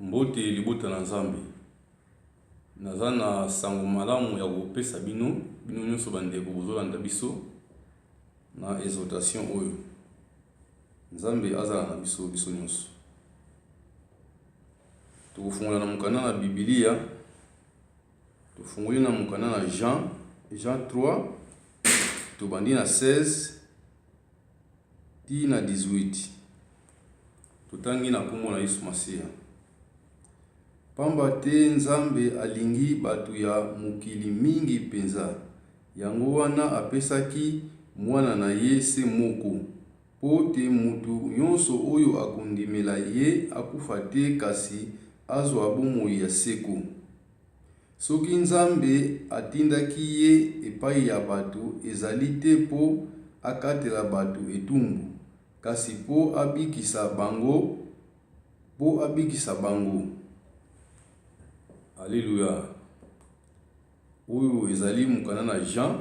Mbote libota na Nzambe. Naza na sango malamu ya kopesa bino, bino nyonso bandeko bozolanda biso na exhortation oyo. Nzambe azala na biso biso nyonso. Tokofungola na mokanda na Biblia, tofungoli na mokanda na Jean, Jean 3, tobandi na 16 ti na 18. Totangi na nkombo na Yesu Masiya. Pamba te Nzambe alingi bato ya mokili mingi mpenza, yango wana apesaki Mwana na ye se moko, mpo te moto nyonso oyo akondimela ye akufa te kasi azwa bomoi ya seko. Soki Nzambe atindaki ye epai ya bato, ezali te mpo akatela bato etumbu, kasi mpo abikisa bango, mpo abikisa bango. Aleluya! Oyo ezali mokanda na Jean,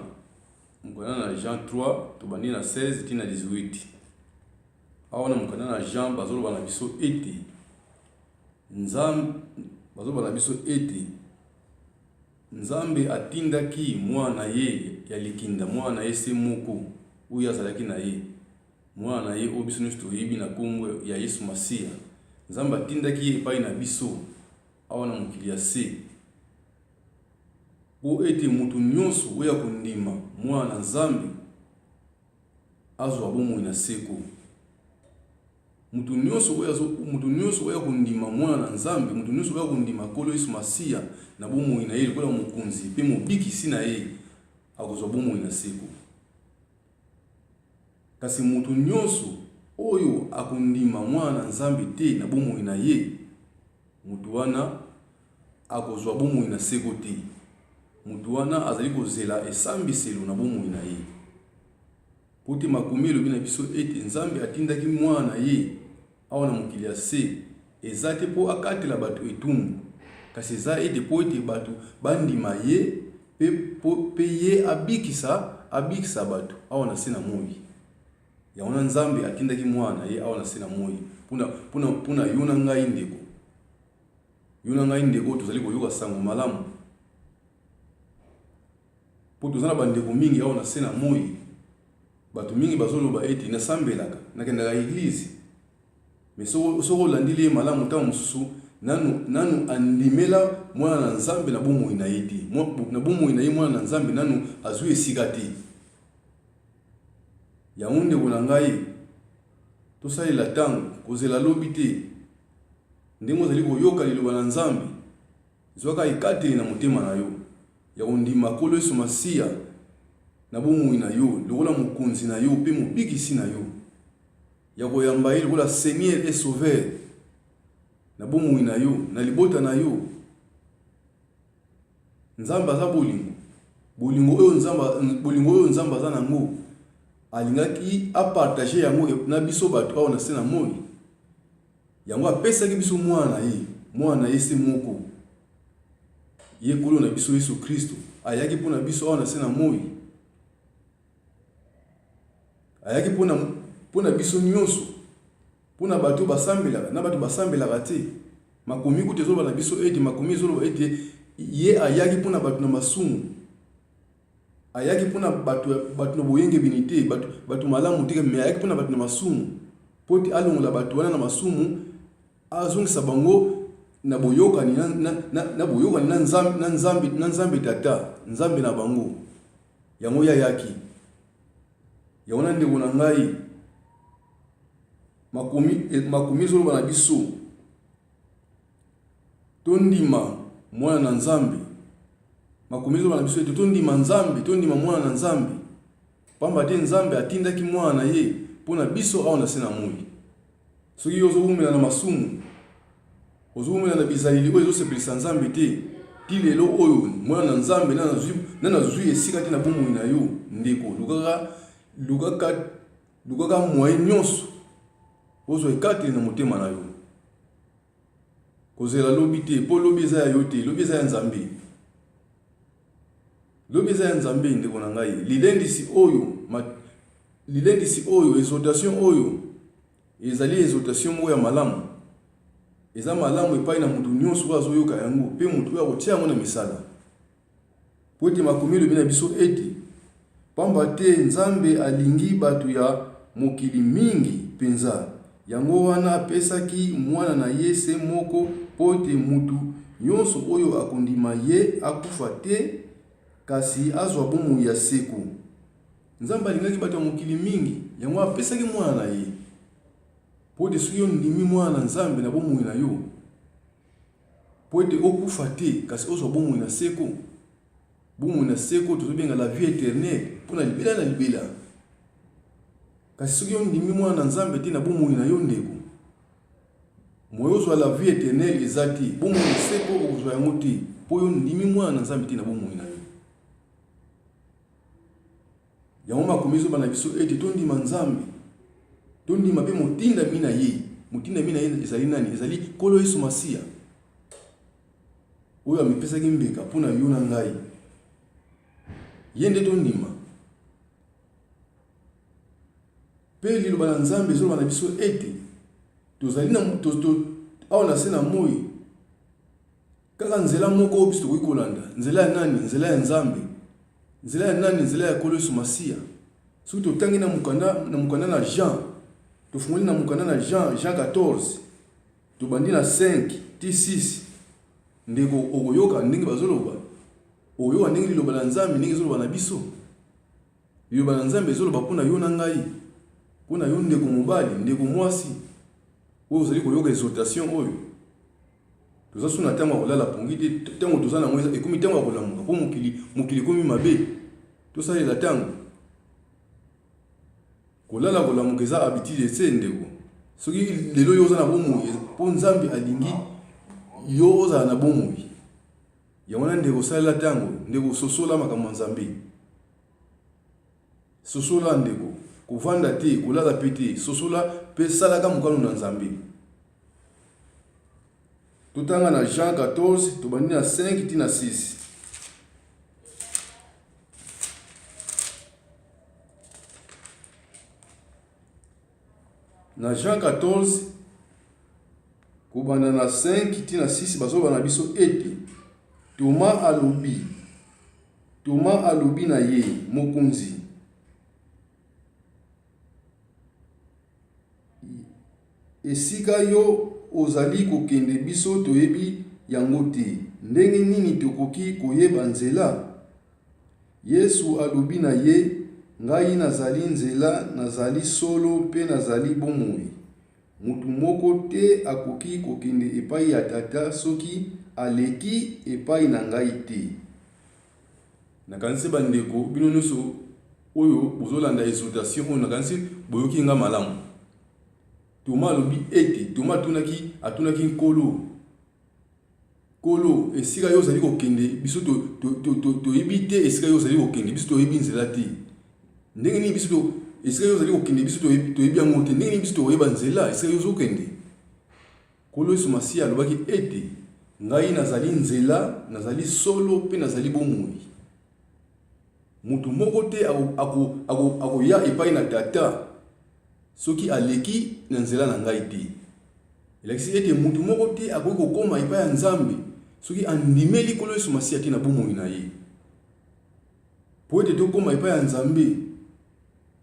mokanda na Jean 3, tobandi na 16 ti na 18. Awa na mokanda na Jean bazoloba na biso ete Nzambe, bazoloba na biso ete Nzambe atindaki mwana na ye ya likinda, mwana na ye se moko oyo azalaki na ye, mwana na ye oyo biso nyonso toyebi na nkombo ya Yesu Masiya. Nzambe atindaki ye epai na biso awa na mokili ya se mpo ete moto nyonso oyo akondima mwana na Nzambe azwa bomoi na seko. Moto nyonso oyo azo, moto nyonso oyo akondima Mwana na Nzambe, moto nyonso oyo akondima Nkolo Yesu Masiya na bomoi na ye lokola Mokonzi mpe Mobikisi na ye, akozwa bomoi na seko. Kasi moto nyonso oyo akondima Mwana na Nzambe te na bomoi na ye, moto wana akozwa bomoi na seko te. Moto wana azali kozela esambiselo na bomoi na ye. Mpo te makomi elobi na biso ete Nzambe atindaki Mwana na ye awa na mokili ya se, eza te mpo akatela bato etumbu, kasi eza ete mpo ete bato bandima ye mpe mpo mpe ye abikisa abikisa bato awa na se na moi. Yango wana Nzambe atindaki Mwana na ye awa na se na moi mpo na mpo na mpo na yo na ngai ndeko. Yo na ngai ndeko tozali koyoka sango malamu. Mpo toza na bandeko mingi awa na se na moi, bato mingi bazoloba ete nasambelaka, nakendaka eglise. Mais soki olandeli ye malamu, ntango mosusu nanu, nanu andimela mwana na Nzambe na bomoi na ye te. Na bomoi na ye mwana na Nzambe nanu azwi esika te. Yango ndeko na ngai, tosalela ntango, kozela lobi te. Ndenge ozali koyoka liloba na Nzambe, Zwaka ekateli na motema na yo ya kondima Nkolo Yesu Masiya na bomoi na yo lokola Mokonzi na yo mpe Mobikisi na yo, ya koyamba Ye lokola Seigneur et Sauveur na bomoi na yo, na libota na yo. Nzambe aza bolingo. Bolingo oyo Nzambe, bolingo oyo Nzambe aza nango, alingaki apartage yango na biso bato awa na se na moi. Yango apesaki biso Mwana na ye, Mwana na ye se moko, ye Nkolo na biso Yesu Kristo. Ayaki mpo na biso awa na se na moi. Ayaki mpo na, mpo na biso nyonso, mpo na bato basambelaka na bato basambelaka te. Makomi kutu ezoloba na biso ete, makomi ezoloba ete ye ayaki mpo na bato na masumu. Ayaki mpo na bato, bato na boyengebene te, bato, bato malamu te, me ayaki mpo na bato na masumu, mpo ete alongola bato wana na masumu, azongisa bango na boyokani na, na, na, na boyokani na Nzambe, na Nzambe, na Nzambe Tata, Nzambe na bango. Yango ye ayaki. Yango na ndeko na ngai, makomi, eh, makomi ezoloba na biso Tondima Mwana na Nzambe. Makomi ezoloba na biso ete tondima Nzambe, tondima Mwana na Nzambe, pamba te Nzambe atindaki Mwana na ye mpo na biso awa na se na moi. Soki yo ozowumela na masumu, ozowumela na bizaleli oyo ezosepelisa Nzambe te, ti lelo oyo Mwana na Nzambe nanu azwi esika te na bomoi na yo, ndeko, lukaka, lukaka, lukaka moyen nyonso ozwa ekateli na motema na yo. Kozela lobi te po lobi eza ya yo te, lobi eza ya Nzambe. Lobi eza ya Nzambe ndeko na ngai. Lilendisi oyo, lilendisi oyo, exhortation oyo ezali exhortation moko ya malamu. Eza malamu epai na moto nyonso oyo azoyoka yango mpe moto oyo akotia yango na misala. Mpo ete makomi elobi na biso ete, Pamba te Nzambe alingi bato ya mokili mingi mpenza, yango wana apesaki Mwana na ye se moko mpo ete moto nyonso oyo akondima ye akufa te, kasi azwa bomoi ya seko. Nzambe alingaki bato ya mokili mingi, yango apesaki Mwana na ye. Mpo ete soki ondimi Mwana na Nzambe na bomoi na yo, mpo ete okufa te, kasi ozwa bomoi na seko. Bomoi na seko tozobenga la vie eternelle, mpo na libela na libela. Kasi soki ondimi Mwana na Nzambe te na bomoi na yo ndeko, moye ozwa la vie eternelle eza te. Bomoi na seko okozwa yango te, mpo yo ondimi Mwana na Nzambe te na bomoi na yo. Yango makomi ezoba na biso ete tondima Nzambe, tondima mpe motindami na ye. Motindami na ye ezali nani? Ezali Nkolo Yesu Masiya, oyo amipesaki mbeka mpo na yo na ngai. Ye nde tondima. Mpe liloba na Nzambe ezoloba na biso ete tozali na to, to, awa na se na moi Kaka nzela moko oyo biso tokoki kolanda. Nzela ya nani? Nzela ya Nzambe. Nzela ya nani? Nzela ya Nkolo Yesu Masiya. Soki totangi na mokanda na mokanda na Jean, tofungoli na mokanda na Jean, Jean 14, tobandi na 5 ti 6, ndeko okoyoka ndenge bazoloba, okoyoka ndenge liloba na Nzambe ndenge ezoloba na biso. Liloba na Nzambe ezoloba mpo na yo na ngai, mpo na yo ndeko mobali, ndeko mwasi, oyo ozali koyoka exhortation oyo. Toza su na ntango ya kolala pongi te, ntango toza na yango ekomi ntango ya kolamuka mpo mokili mokili ekomi mabe. Tosalela ntango. Kolala kolamuka eza habitude te ndeko. Soki lelo yo oza na bomoi mpo Nzambe alingi yo ozala na bomoi. Yango wana ndeko salela ntango, ndeko sosola makambo ya Nzambe. Sosola ndeko, kovanda te, kolala pe te, sosola pe salaka mokano na Nzambe. Totanga na Jean 14, tobandi na 5 ti na 6. Na Jean 14, kobanda na 5 ti na 6, bazoloba na biso ete Toma alobi, Toma alobi na ye, Mokonzi, esika yo ozali kokende biso toyebi yango te, ndenge nini tokoki koyeba nzela? Yesu alobi na ye, Ngai nazali nzela, nazali solo mpe nazali bomoi. Moto moko te akoki kokende epai ya Tata soki aleki epai na ngai te. Nakanisi bandeko bino nyonso oyo bozolanda exhortation oyo, nakanisi boyoki nga malamu. Toma alobi ete, Toma atunaki, atunaki Nkolo, Nkolo, esika yo ozali kokende, biso toyebi te esika yo ozali kokende, biso toyebi nzela te. Ndenge nini biso to, esika yo ozali kokende, biso toyebi yango te. Ndenge nini biso tokoyeba nzela esika yo ozokende? Nkolo Yesu Masiya alobaki ete, Ngai nazali nzela, nazali solo mpe nazali bomoi. Moto moko te akoya epai na Tata soki aleki na nzela na ngai te. Elakisi ete moto moko te akoki kokoma epai ya Nzambe soki andimeli Nkolo Yesu Masiya te na bomoi na ye. Mpo ete tokoma epai ya Nzambe,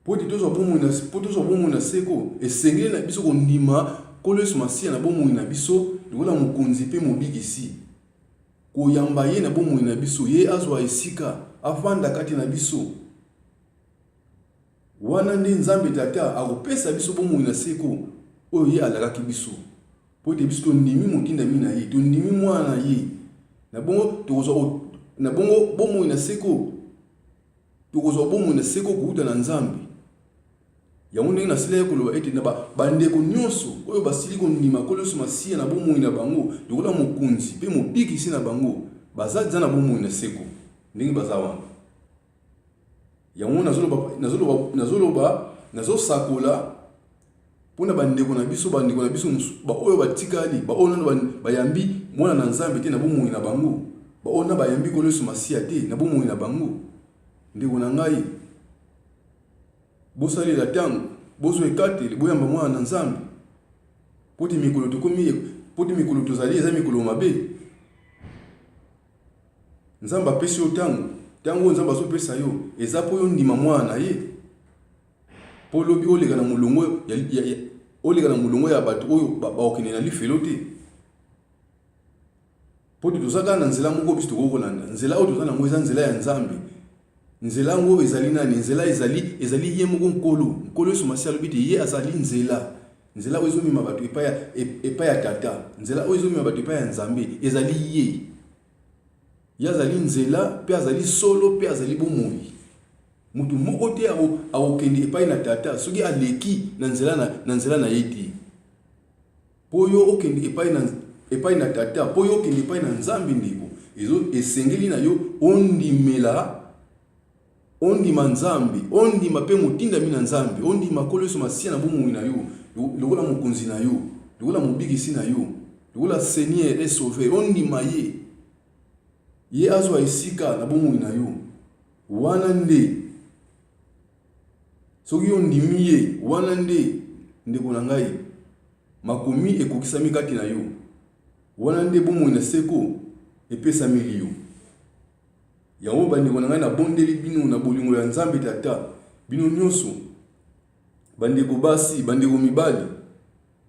mpo ete tozwa bomoi na, mpo tozwa bomoi na seko, esengeli na biso kondima Nkolo Yesu Masiya na bomoi na biso lokola Mokonzi mpe Mobikisi. Koyamba ye na bomoi na biso, ye azwa esika, avanda kati na biso. Wana nde Nzambe Tata akopesa biso bomoi na seko oyo ye alakaki biso, mpo ete biso tondimi motindami na ye, tondimi Mwana na ye. Na bongo tokozwa na bongo bomoi na seko, tokozwa bomoi na seko kouta na Nzambe. Yango ndenge nasilaki koloba ete na bandeko nyonso oyo basili kondima Nkolo Yesu Masiya na bomoi na bango lokola Mokonzi mpe Mobikisi na bango, baza deja na bomoi na seko ndenge baza wana. Yango nazoloba, nazoloba, nazoloba, nazosakola mpo na bandeko na biso, bandeko na biso baoyo batikali, baoyo nano bayambi Mwana na Nzambe te na bomoi na bango, baoyo nano bayambi Nkolo Yesu Masiya te na bomoi na bango. Ndeko na ngai, Bosalela ntango, bozwa ekateli, boyamba Mwana na Nzambe. Mpo te mikolo tokomi, Mpo te mikolo tozali eza mikolo mabe. Nzambe apesi yo ntango. Ntango oyo Nzambe azopesa yo eza mpo yo ndima mwana na ye. Mpo lobi oleka na molongo ya, ya, ya, oleka na molongo ya bato oyo bakokende na lifelo te. Mpo te toza kaka na nzela moko biso tokoki kolanda. Nzela oyo toza na yango eza nzela ya Nzambe. Nzela yango ezali nani? Nzela ezali, ezali ye moko Nkolo. Nkolo Yesu Masiya alobi ete ye azali nzela. Nzela oyo ezomema bato epai ya, epai ya Tata. Nzela oyo ezomema bato epai ya Nzambe ezali ye. Ye azali nzela mpe azali solo mpe azali bomoi. Moto moko te akokende epai na Tata soki aleki na nzela na, na nzela na ye te. Mpo yo okende epai na, epai na Tata, mpo yo okende epai na Nzambe, ndeko, ezo, esengeli na yo ondimela, ondima Nzambe, ondima mpe motindami na Nzambe, ondima Nkolo Yesu Masiya na bomoi na yo, lokola Mokonzi na yo, lokola Mobikisi na yo, lokola Seigneur et Sauveur, ondima ye. Ye azwa esika na bomoi na yo. Wana nde Soki ondimi ye, wana nde, ndeko na ngai, makomi ekokisami kati na yo. Wana nde bomoi na seko epesameli yo. Yango, bandeko na ngai, nabondeli bino na bolingo ya Nzambe Tata, bino nyonso, bandeko basi, bandeko mibali,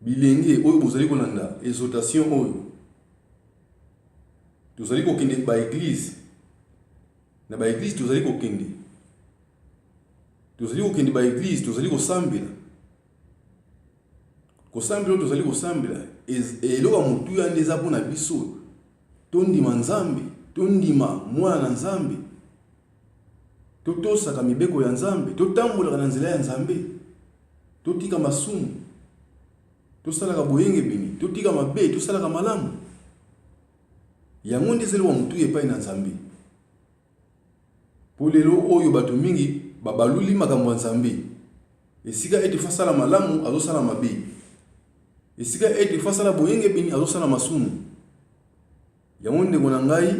bilenge oyo bozali kolanda exhortation oyo, tozali kokende ba eglise, na ba eglise tozali kokende. Tozali kokende ba eglise, tozali kosambela. Kosambela oyo tozali kosambela, eloko ya motuya nde eza mpo na biso. Tondima Nzambe, tondima Mwana na Nzambe, totosaka mibeko ya Nzambe, totambolaka na nzela ya Nzambe, totika masumu, tosalaka boyengebene, totika mabe, tosalaka malamu. Yango nde eza eloko ya motuya epai na Nzambe. Mpo lelo oyo bato mingi babaluli makambo ya Nzambe. Esika ete fo asala malamu, azosala mabe. Esika ete fo asala boyengebene, azosala masumu. Yango ndeko na ngai,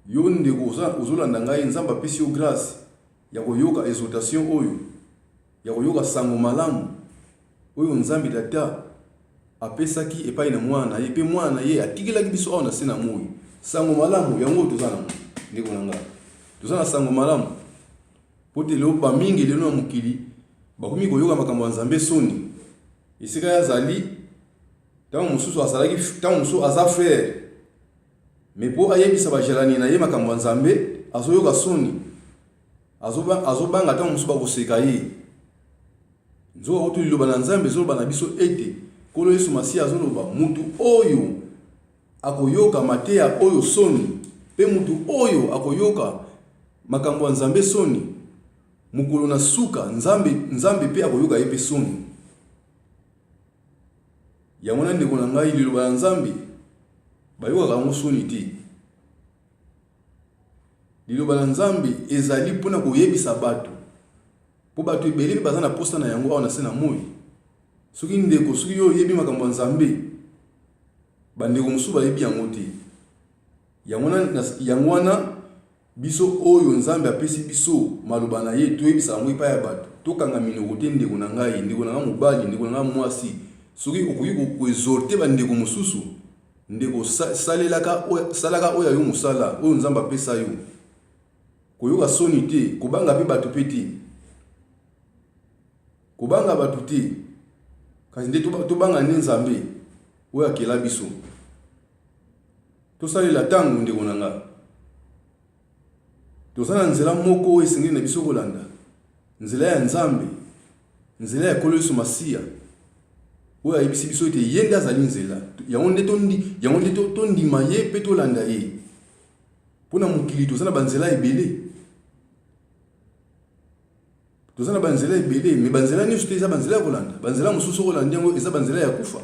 yo ndeko ozolanda ngai, Nzambe apesi yo grâce ya koyoka exhortation oyo, ya koyoka sango malamu oyo Nzambe Tata apesaki epai na Mwana na ye, mpe Mwana na ye atikelaki biso awa na se na moi. Sango malamu yango oyo toza nango, ndeko na ngai, toza na sango malamu mpo te lelo bamingi lelo na mokili bakomi koyoka makambo ya Nzambe soni. Esika ye azali, ntango mosusu azalaki, ntango mosusu aza frere, me mpo ayebisa bajalani na ye makambo ya Nzambe, azoyoka soni, azobanga ntango mosusu bakoseka ye. Nzoka kutu liloba na Nzambe ezoloba na biso ete Nkolo Yesu Masiya azoloba, Mutu oyo akoyoka mateya oyo soni, mpe mutu oyo akoyoka makambo ya Nzambe soni, mokolo na suka Nzambe, Nzambe mpe akoyoka ye mpe soni. Yango wana ndeko na ngai, liloba ya Nzambe bayokaka yango soni te. Liloba na Nzambe ezali mpo na koyebisa bato Po batu ebele pe baza na posa na yango awa na se na moyi. Soki ndeko, soki yo oyebi makambo ya Nzambe, ba ndeko mosusu bayebi yango te. Yango wana, yango wana biso oyo Nzambe apesi biso maloba na ye, toyebisa yango epai ya bato. Tokanga minoko te ndeko na ngai, ndeko na ngai mobali, ndeko na ngai mwasi. Soki okoki ko exhorter ba ndeko mosusu, ndeko salelaka, salaka oyo ya yo mosala, oyo Nzambe apesa yo. Koyoka soni te, kobanga pe bato pe te. Kobanga bato te, kasi nde tobanga nde Nzambe oyo akela biso. Tosalela ntango, ndeko na nga. Toza na nzela moko oyo esengeli na biso kolanda, nzela ya Nzambe, nzela ya Nkolo Yesu Masiya, oyo ayebisi biso ete ye nde azali nzela. Yango nde tondi, yango nde tondima ye mpe tolanda ye. Mpo na mokili toza na banzela ebele, toza na banzela ebele, me banzela nyonso te eza banzela ya kolanda. Banzela mosusu soki olandi yango eza banzela ya kufa.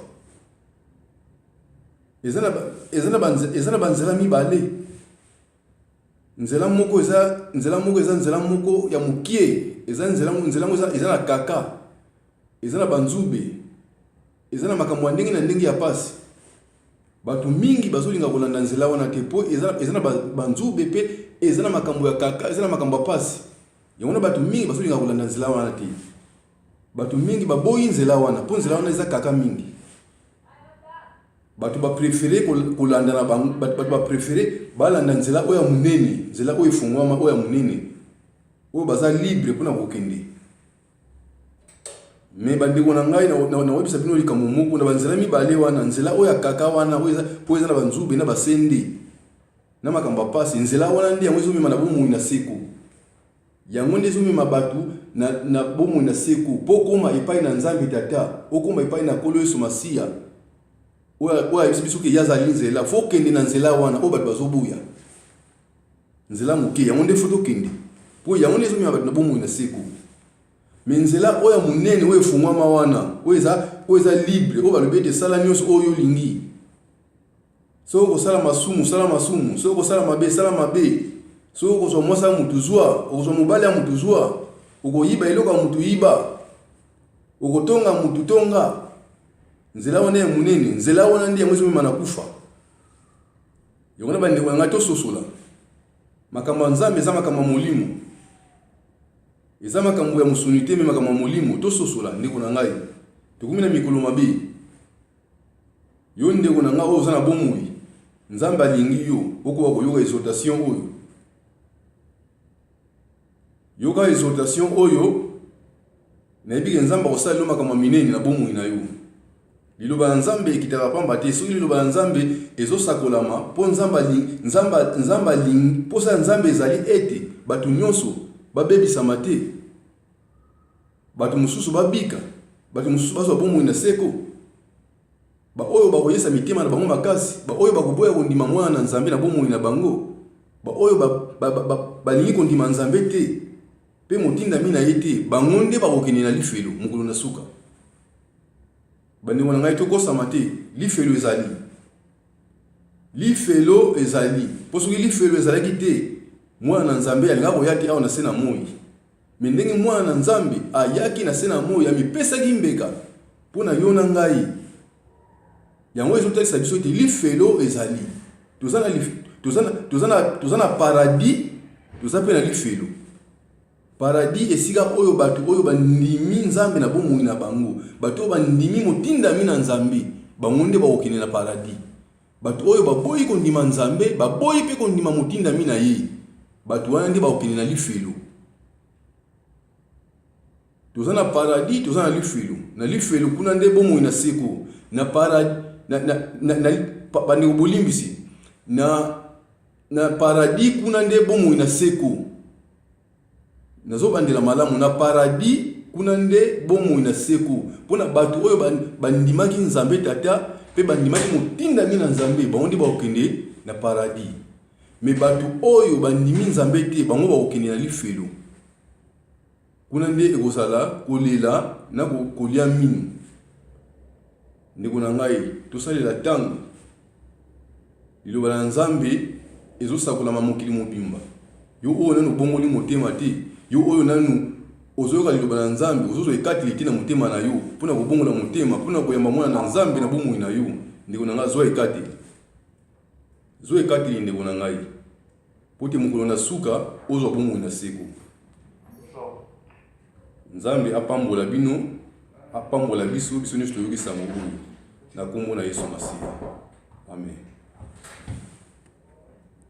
Eza na, eza na, eza na banzela mibale. Nzela moko eza nzela moko eza nzela moko ya mokie, eza nzela nzela moko eza, eza na kaka, eza na banzube, eza na makambo ya ndenge na ndenge ya pasi. Bato mingi bazolinga kolanda nzela wana te mpo eza, eza na banzube mpe eza na makambo ya kaka, eza na makambo ya pasi. Yango wana bato mingi bazolinga kolanda nzela wana te. Bato mingi baboyi nzela wana mpo nzela wana eza kaka mingi. Bato ba prefere kolanda na bango, bato ba prefere balanda nzela oyo ya monene, nzela oyo efongwama, oyo ya monene, oyo baza libre mpona kokende. Me bandeko na ngai, nakoyebisa bino likambo moko na banzela mibale wana, nzela oyo ya kaka wana oyo mpo eza na banzube na basende na makambo ya pasi, nzela wana nde yango ezomema na bomoi na seko. Yango nde ezomema bato na, na bomoi na seko, mpo okoma epai na Nzambe Tata, okoma epai na Nkolo Yesu Masiya, oyo ayebisi biso ke ye azali nzela. Fo okende na nzela wana oyo bato bazoboya, nzela moke, yango nde fo tokende, mpo yango nde ezomema bato na bomoi na seko. Me nzela oyo ya monene oyo efungwama wana, oyo eza libre, oyo balobi ete sala nyonso oyo olingi, Soki okosala masumu, sala masumu. Soki okosala mabe, sala mabe. Soki okozwa mwasi ya mutu, zwa. Okozwa mobali ya mutu, zwa. Okoyiba eloko ya mutu, yiba. Okotonga mutu, tonga. Nzela wana ya monene, nzela wana nde yango ezomema na kufa. Yango na bandeko na ngai, tososola makambo ya Nzambe eza makambo ya molimo, eza makambo ya mosuni te, me makambo ya molimo. Tososola ndeko na ngai, tokomi na mikolo mabe. Yo ndeko na nga oyo oza na bomoi, Nzambe alingi yo okoka koyoka exhortation oyo. Yoka exhortation oyo, nayebi ke Nzambe akosala yo makambo ya minene na bomoi na yo. Liloba ya Nzambe ekitaka pamba te. Soki liloba ya Nzambe ezosakolama mpo Nzambe alingi, Nzambe, Nzambe alingi, mposa ya Nzambe ezali ete bato nyonso babebisama te. Bato mosusu babika, bato mosusu bazwa bomoi na seko. Baoyo bakoyesa mitema na bango makasi, baoyo bakoboya kondima Mwana na Nzambe na bomoi na bango, baoyo balingi kondima Nzambe te mpe motindami na ye te, bango nde bakokende na lifelo mokolo na suka. Bandeko na ngai, tokosama te, lifelo ezali. Lifelo ezali. Mpo soki lifelo ezalaki te, Mwana na Nzambe alingaki koya te awa na se na moi. Mais ndenge Mwana na Nzambe ayaki na se na moi, amipesaki mbeka mpo na yo na ngai, yango ezotalisa biso ete lifelo ezali. Toza na, toza na, toza na, toza na paradis, toza mpe na lifelo. Paradis esika oyo bato oyo bandimi Nzambe na bomoi na bango, bato oyo bandimi motindami na Nzambe, bango nde bakokende na paradis. Bato oyo baboyi kondima Nzambe, baboyi mpe kondima motindami na ye, bato wana nde bakokende na lifelo. Toza na paradis, toza na lifelo. Na lifelo kuna nde bomoi na seko. Na paradis, na, na, na, na, bandeko bolimbisi, na, na paradis kuna nde bomoi na seko. Nazobandela malamu, na paradis kuna nde bomoi na seko mpo na bato oyo bandimaki Nzambe Tata mpe bandimaki motindami na Nzambe, bango nde bakokende na paradis. Me bato oyo bandimi Nzambe te, bango bakokende na lifelo. Kuna nde ekozala kolela na kolia minu. Ndeko na ngai, tosalela ntango. Liloba na Nzambe ezosakolama mokili mobimba. Yo oyo nanu obongoli motema te, yo oyo nanu ozoyoka liloba na Nzambe, ozozwa ekateli te na motema na yo mpo na kobongola motema, mpo na koyamba Mwana na Nzambe na bomoi na yo, ndeko na ngai, zwa ekateli. Zwa ekateli, ndeko na ngai, mpo te mokolo na suka ozwa bomoi na seko. Nzambe apambola bino, apambola biso, biso nyonso toyoki sango oyo na kombo na Yesu Masiya. Amen.